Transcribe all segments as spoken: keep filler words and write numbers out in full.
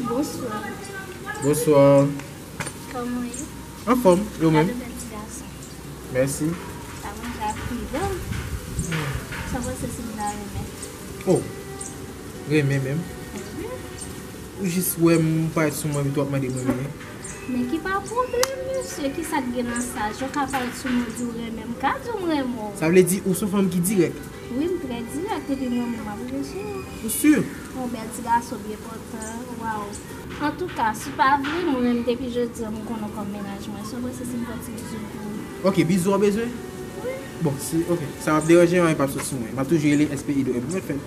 Bonswa. Bonswa. Kòman w ye? Anfòm, e ou menm? Gade bèl ti gason. Mèsi. Sa manje a frivan. Sa w panse si m ta renmen? Oh, renmen menm. Mhm. Ou jis wè m parèt sou mwen epi w ap mande m renmen. Men ki pa pwoblèm, mesye, kisa k gen nan sa? Jan w ka parèt sou mwen di w renmen m, m ka di w m renmen w. Sa vle di ou se yon fanm ki dirèk? Wi, m trè dirèk, epi m renmen w, m apresye w. Ou si? Yon bèl ti gason byen pòtan, waw. Antouka, si w pa vle, mwen menm depi jodi a, m konnen w kòm mennaj mwen. Sa w panse si m fè ti bizou pou ou? Ok, bizou w bezwen? Wi. Bon, si, ok, sa p ap deranje anyen, pa sot sou mwen. M ap toujou rele S P I de M. Mwen fè.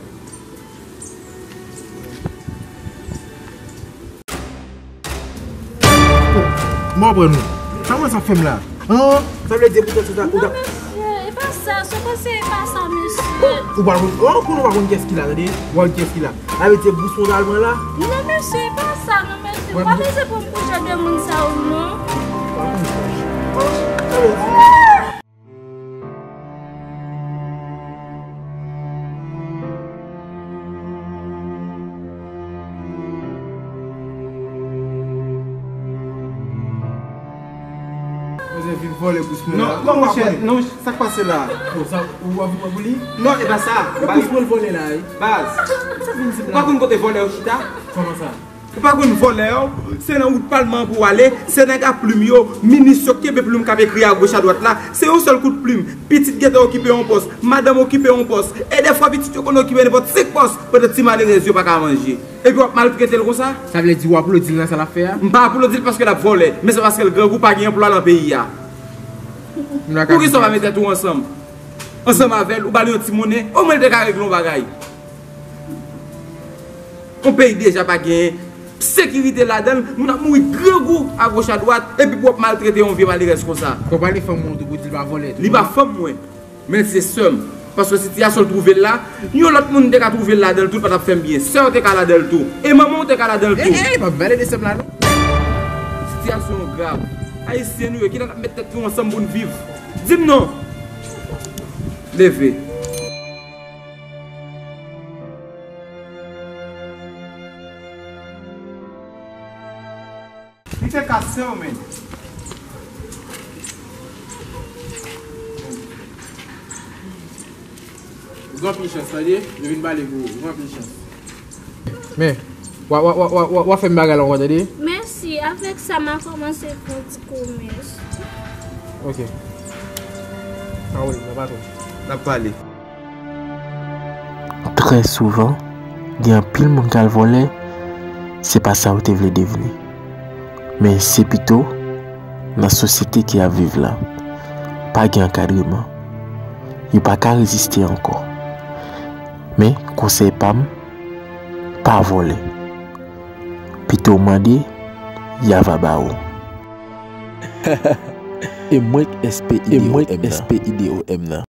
Mwen pran nou. Sa mwen sa fè m la? An? Sa vle di poutèt sa, ou ta... Non, mesye, e pa sa. Se konseye pa sa, mesye. Ou pa konn, oh, konnen ou pa konn kiyès ki la, tande? Ou pa konn kiyès ki la. Sa vle di bous mwen pral pran la? Non, mesye, e pa sa, non, mesye. Ou pa bezwen pran m pou jan de moun sa yo, non. Ou pa konn sa. Sa vle di Mwen vin vòlè bous mwen la. Non, non, monchè, non, sa k pase la? Bon, sa, ou ap vin pran pou li? Non, e pa sa. E bous mwen l vòlè la, wi. Baz. Ou pa konn kote vòlè yo chita? Kòman sa? Ou pa konn vòlè yo, se nan wout palman an pou w ale, se nèg a plim yo, minis yo k kenbe plim k ap ekri agoch adwat la, se yon sèl kout plim, pitit gentan okipe yon pòs, madanm okipe yon pòs, e dèfwa pitit yo konn okipe nenpòt senk pòs, pandan ti malerèz yo pa ka manje. Epi w ap maltrete l konsa? Sa vle di w aplodi l nan sa l ap fè a? M pa aplodi l paske l ap vòlè, men se paske l grangou, pa gen anplwa nan peyi a. Poukisa w pa met tèt ou ansanm? Ansanm avè l, ou ba l yon ti monnen, omwen l te ka regle yon bagay. Yon peyi deja pa gen sekirite ladan l, moun ap mouri grangou agoch adwat, epi pou w ap maltrete yon vye malerèz konsa. Fò w pale fanm mwen tou pou di l pa vòlè tou. Li pa fanm mwen, men l se sè m. Paske sitiyasyon l twouve l la, yon lòt moun te ka twouve l ladan l tou, l pa t ap fè m byen. Sè w te ka ladan l tou. E manman w te ka ladan l tou. Ey, ey, pa pale de sè m la non. Sitiyasyon w grav. Ayisyen nou ye, kilè n ap met tèt nou ansanm pou n viv? Di m non. Leve. Li te ka sè w, men. Ou gen anpil chans, tande? Yo vin pale pou ou. Ou gen anpil chans. Men, w a, w a, w a, w a, w a, w a fè m bagay la ankò, tande? Mèsi, avèk sa, m a kòmanse fè yon ti komès. Ok. Pawòl, nan patwon. N ap pale. Trè souvan, gen anpil moun k al vòlè, se pa sa yo te vle devni. Men se pito nan sosyete ke y ap viv la. Pa gen ankadreman. Yo pa ka reziste ankò. Men, konsèy pa m, pa vòlè. Pito w mande, y a va ba ou. E mwen k S P I D O M nan.